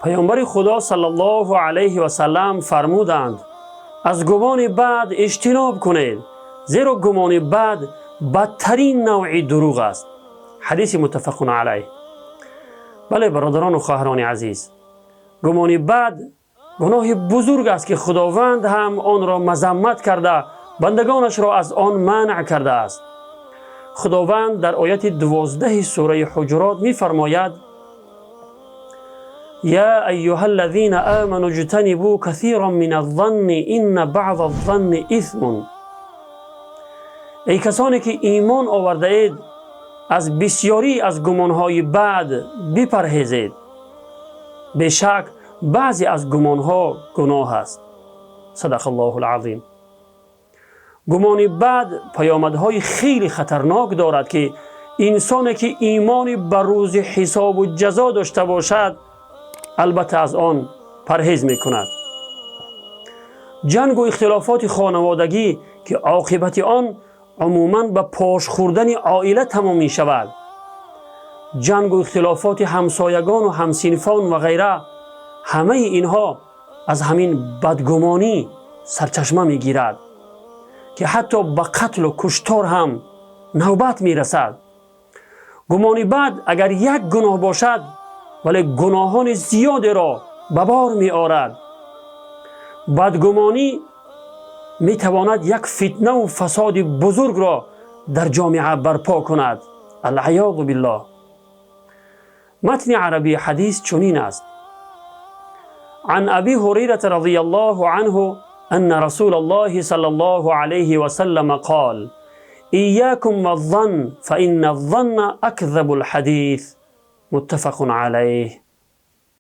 Паёмбари Худо саллаллоҳу алайҳи васаллам фармуданд: аз гумони бад иҷтиноб кунед, зеро гумони бад бадтарин навъи дурӯғ аст. Ҳадиси муттафақун алайҳ. Бале, бародарону хоҳарони азиз, гумони бад гуноҳи бузург аст, ки Худованд ҳам онро мазаммат карда, бандагонашро аз он манъ кардааст. Худованд дар ояти 12-и сураи Ҳуҷурот мефармояд: يا أيها الذين آمنوا اجتنبوا كثيرا من الظن إن بعض الظن إثم. Эй касоне ки имон овардаед, аз бисёрӣ аз гумонҳои бад бипарҳезед, бешак баъзе аз гумонҳо гуноҳ аст. صدق الله العظيم. Гумони бад паёмадҳои хеле хатарнок дорад, ки инсоне ки имони ба рӯзи ҳисобу ҷазо дошта бошад, албатта аз он парҳез мекунад. Ҷангу ихтилофоти хонаводагӣ, ки оқибати он умуман ба пош хӯрдани оила тамом мешавад, ҷангу ихтилофоти ҳамсоягону ҳамсинфон ва ғайра, ҳамаи инҳо аз ҳамин бадгумонӣ сарчашма мегирад, ки ҳатто ба қатлу куштор ҳам навбат мерасад. Гумони бад агар як гуноҳ бошад, вале гуноҳони зиёдеро ба бор меорад. Бадгумонӣ метавонад як фитнаву фасоди бузургро дар ҷомеа барпо кунад. العياذ بالله. Матни арабии ҳадис чунин аст: عن أبي هريرة رضي الله عنه أن رسول الله صلى الله عليه وسلم قال: إياكم والظن فإن الظن أكذب الحديث. متفق عليه.